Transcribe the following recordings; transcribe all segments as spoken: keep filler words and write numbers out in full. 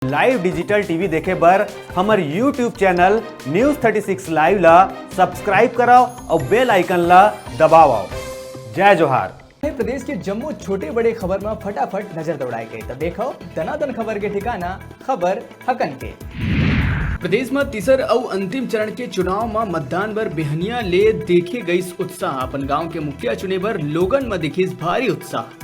Live digital T V देखे बर हमर YouTube channel News thirty six Live ला subscribe करव अउ bell icon ला दबावव। जय जोहार। प्रदेश के जम्मो छोटे बड़े खबर म फटाफट नजर दौड़ाए के, त देखव दनादन खबर के ठिकाना, खबर हकन के। प्रदेश म तीसर अउ अंतिम चरण के चुनाव म मतदान बर बिहनिया ले देखे गइस उत्साह। अपन गांव के मुखिया चुने बर लोगन म दिखिस भारी उत्साह।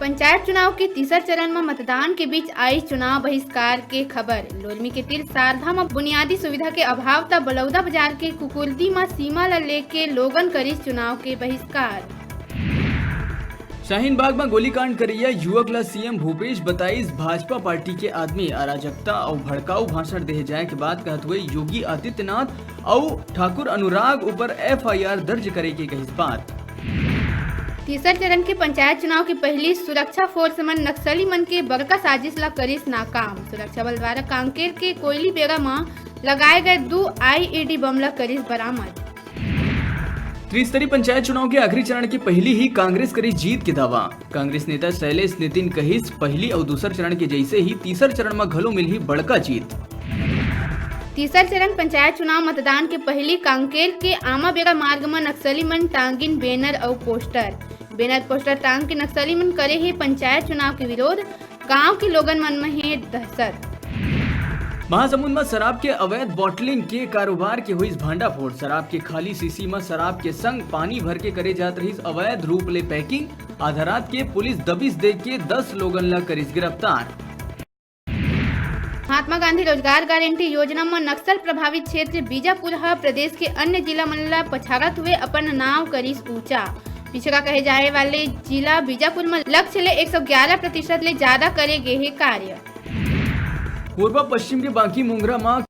पंचायत चुनाव के तीसर चरण म मतदान के बीच आइस चुनाव बहिष्कार के खबर। लोरमी के तीर सारधा म बुनियादी सुविधा के अभाव, त बलौदा बाजार के कुकुरदी म सीमा ल लेके लोगन करिस चुनाव के बहिष्कार। शाहीन बाग म गोलीकांड करइया युवक ल C M भूपेश बताइस भाजपा पार्टी के आदमी। अराजकता अउ भड़काऊ भाषण देहे जाए के बात कहत हुए योगी आदित्यनाथ अउ ठाकुर अनुराग ऊपर F I R दर्ज करे के कहिस बात। तीसर चरण के पंचायत चुनाव के पहिली सुरक्षा फोर्स मन नक्सली मन के बड़का साजिश ला करिस नाकाम। सुरक्षा बल द्वारा कांकेर के कोयली बेड़ा म लगाए गए दू I E D बम ला करिस बरामद। त्रिस्तरीय पंचायत चुनाव के आखिरी चरण के पहिली ही कांग्रेस करिस जीत के दावा। कांग्रेस नेता शैलेश नितिन कहिस, पहिली अउ दूसर चरण के जैसे ही तीसर चरण म घलो मिलही बड़का जीत। तीसर चरण पंचायत चुनाव मतदान के पहिली कांकेर के आमाबेड़ा मार्ग म नक्सली मन टांगिन बैनर अउ पोस्टर। बैनर पोस्टर टांग के नक्सली मन करे हे पंचायत चुनाव के विरोध। गांव के लोगन मन म हे दहशत। महासमुंद म शराब के अवैध बॉटलिंग के कारोबार के होइस भांडाफोड़। शराब के खाली शीशी म शराब के संग पानी भर के करे जात रहिस अवैध रूप ले पैकिंग। आधा रात के पुलिस दबिश दे के दस लोगन ला करिस गिरफ्तार। महात्मा गांधी रोजगार गारंटी योजना म नक्सल प्रभावित क्षेत्र बीजापुर ह प्रदेश के अन्य जिला मन ला पछाड़त हुए अपन नाव करिस ऊंचा। पिछड़ा कहे जाए वाले जिला बीजापुर म लक्ष्य ले एक सौ ग्यारह प्रतिशत ले ज्यादा करे गे हे कार्य। पूर्व पश्चिम के बांकी मोंगरा म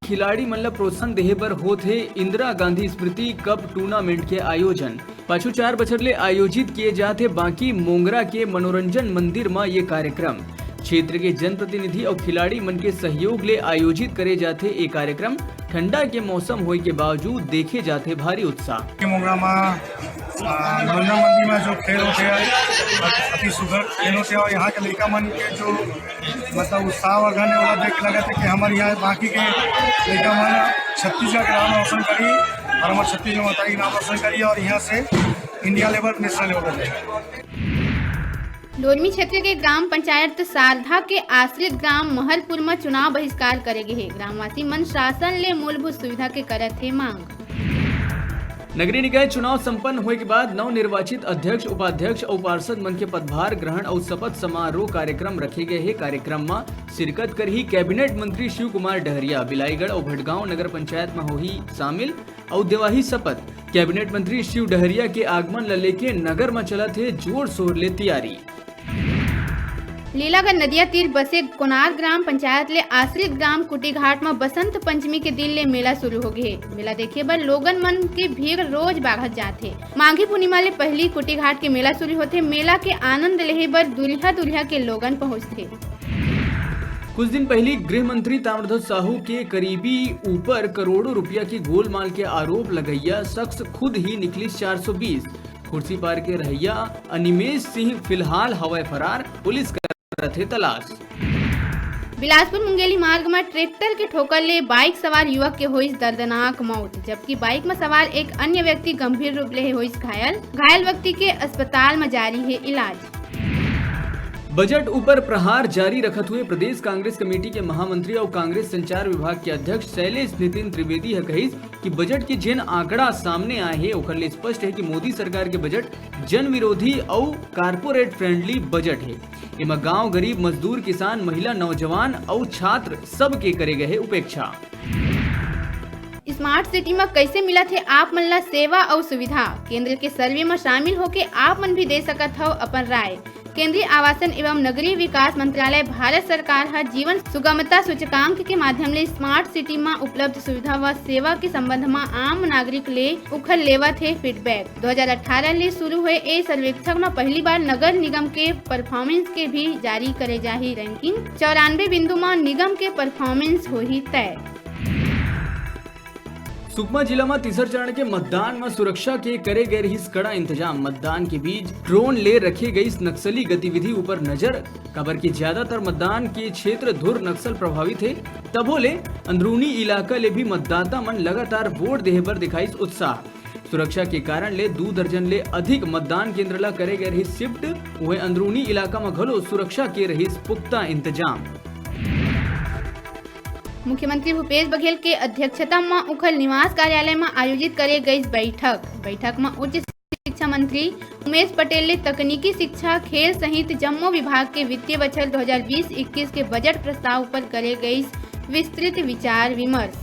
खिलाड़ी मन ल प्रोत्साहन देहे बर होत हे इंदिरा गांधी स्मृति कप टूर्नामेंट के आयोजन। पाछू चार बछर ले आयोजित किए जात हे बांकी मोंगरा के मनोरंजन मंदिर म ये कार्यक्रम। क्षेत्र के जनप्रतिनिधि अउ खिलाड़ी मन के सहयोग ले आयोजित करे जाथे ये कार्यक्रम। ठंडा के मौसम होए के बावजूद देखे जाथे भारी उत्साह। के मोंगरा म, आ, मनोरंजन मंदिर म जो खेल होथे, अति सुघर खेल होथे अउ यहाँ के लइका मन के जो मतलब उत्साह वर्धन हे, ओला देख के लगत हे कि हमर यहाँ बांकी के लइका मन छत्तीसगढ़ के नाम रोशन करी अउ हमर छत्तीसगढ़ महतारी के नाम रोशन करी अउ यहाँ से इंडिया लेवल, नेशनल लेवल पर जाए। लोरमी क्षेत्र के ग्राम पंचायत सारधा के आश्रित ग्राम महलपुर म चुनाव बहिष्कार करे गे हे। ग्रामवासी मन शासन ले मूलभूत सुविधा के करत हे मांग। नगरीय निकाय चुनाव संपन्न होए के बाद नवनिर्वाचित अध्यक्ष, उपाध्यक्ष अउ पार्षद मन के पदभार ग्रहण अउ शपथ समारोह कार्यक्रम रखे गए हे। कार्यक्रम म शिरकत करही कैबिनेट मंत्री शिव कुमार डहरिया। बिलाईगढ़ अउ भटगांव नगर पंचायत म होही शामिल अउ देवाही शपथ। कैबिनेट मंत्री शिव डहरिया के आगमन ल लेके नगर म चलत हे जोर शोर ले तैयारी। लीलागढ़ नदिया तीर बसे कोनार ग्राम पंचायत ले आश्रित ग्राम कुटीघाट म बसंत पंचमी के दिन ले मेला शुरू हो गे हे। मेला देखे बर लोगन मन के भीड़ रोज बाढ़त जात हे। माघी पूर्णिमा ले पहिली कुटीघाट के मेला शुरू होथे। मेला के आनंद लेहे बर दुरिहा दुरिहा के लोगन पहुंचथे। कुछ दिन पहिली गृह मंत्री ताम्रध्वज साहू के करीबी ऊपर करोड़ों रुपया के गोलमाल के आरोप लगइया शख्स खुद ही निकलिस चार सौ बीस। खुर्सीपार के रहइया अनिमेश सिंह फिलहाल हवय फरार, पुलिस करत हे तलाश। बिलासपुर मुंगेली मार्ग म ट्रैक्टर के ठोकर ले बाइक सवार युवक के होइस दर्दनाक मौत, जबकि बाइक म सवार एक अन्य व्यक्ति गंभीर रूप ले होइस घायल। घायल व्यक्ति के अस्पताल म जारी हे इलाज। बजट ऊपर प्रहार जारी रखत हुए प्रदेश कांग्रेस कमेटी के महामंत्री अउ कांग्रेस संचार विभाग के अध्यक्ष शैलेश नितिन त्रिवेदी ह कहिस कि बजट के जेन आंकड़ा सामने आए हे, ओखर ले स्पष्ट हे कि मोदी सरकार के बजट जन विरोधी अउ कारपोरेट फ्रेंडली बजट हे। एमा गांव गरीब, मजदूर, किसान, महिला, नौजवान अउ छात्र सब के करे गए हे उपेक्षा। स्मार्ट सिटी म कइसे मिलत हे आप मन ला सेवा अउ सुविधा? केंद्र के सर्वे म शामिल होके आप मन भी दे सकत हव अपन राय। केंद्रीय आवासन एवं नगरीय विकास मंत्रालय भारत सरकार ह जीवन सुगमता सूचकांक के माध्यम ले स्मार्ट सिटी म उपलब्ध सुविधा व सेवा के संबंध म आम नागरिक ले उखर लेवत हे फीडबैक। दो हज़ार अठारह ले शुरू होए ए सर्वेक्षण म पहली बार नगर निगम के परफॉर्मेंस के भी जारी करे जाही रैंकिंग। चौरानबे बिंदु म निगम के परफॉर्मेंस होही तय। सुकमा जिला म तीसर चरण के मतदान म सुरक्षा के करे गए रहिस कड़ा इंतजाम। मतदान के बीच ड्रोन ले रखे गईस नक्सली गतिविधि ऊपर नजर, काबर कि ज्यादातर मतदान के क्षेत्र धुर नक्सल प्रभावित हे। तभो ले अंदरूनी इलाका ले भी मतदाता मन लगातार वोट देहे बर दिखाईस उत्साह। सुरक्षा के कारण ले दू दर्जन ले अधिक मतदान केंद्र ला करे गए रहिस शिफ्ट। उहें अंदरूनी इलाका म घलो सुरक्षा के रहिस पुख्ता इंतजाम। मुख्यमंत्री भूपेश बघेल के अध्यक्षता म उखल निवास कार्यालय म आयोजित करे गईस बैठक। बैठक म उच्च शिक्षा मंत्री उमेश पटेल ले तकनीकी शिक्षा, खेल सहित जम्मो विभाग के वित्तीय बछर दो हज़ार बीस इक्कीस के बजट प्रस्ताव ऊपर करे गईस विस्तृत विचार विमर्श।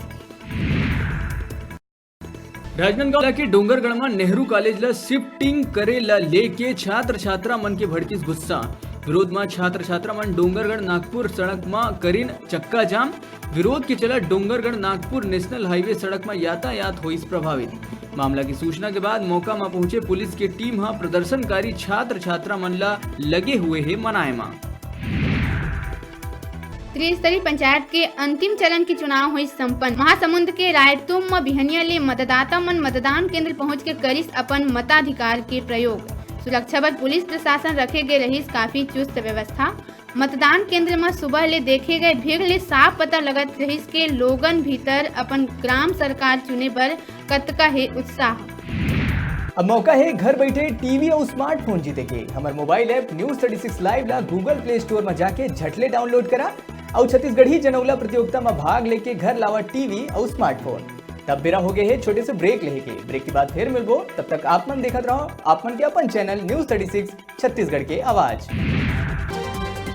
राजनांदगांव के डोंगरगढ़ म नेहरू कॉलेज ला शिफ्टिंग करे ला लेके छात्र छात्रा मन के भड़किस गुस्सा। विरोध म छात्र छात्रा मन डोंगरगढ़ नागपुर सड़क म करिन चक्का जाम। विरोध के चलत डोंगरगढ़ नागपुर नेशनल हाईवे सड़क म यातायात होइस प्रभावित। मामला की सूचना के बाद मौका म पहुंचे पुलिस के टीम ह प्रदर्शनकारी छात्र छात्रा मन ला लगे हुए हे मनाए म। त्रिस्तरीय पंचायत के अंतिम चरण के चुनाव होइस संपन्न। महासमुंद के रायतुम म बिहनिया ले मतदाता मन मतदान केंद्र पहुंच के करिस अपन मताधिकार के प्रयोग। सुरक्षा बर पुलिस प्रशासन रखे गे रहिस काफी चुस्त व्यवस्था। मतदान केंद्र म सुबह ले देखे गए भीड़ ले साफ पता लगत रहिस के लोगन भीतर अपन ग्राम सरकार चुने बर कतका हे उत्साह। अब मौका हे घर बैठे टीवी अउ स्मार्टफोन जीते के। हमर mobile app news thirty six live ला Google प्ले स्टोर म जाके झटले डाउनलोड करा अउ छत्तीसगढ़ी जनौला प्रतियोगिता म भाग लेके घर लावा टीवी अउ स्मार्टफोन। तब बेरा हो गए हे छोटे से ब्रेक लेहे के। ब्रेक के बाद फिर मिलबो, तब तक आप मन देखत रहो आप मन के अपन channel news thirty six Chhattisgarh के आवाज।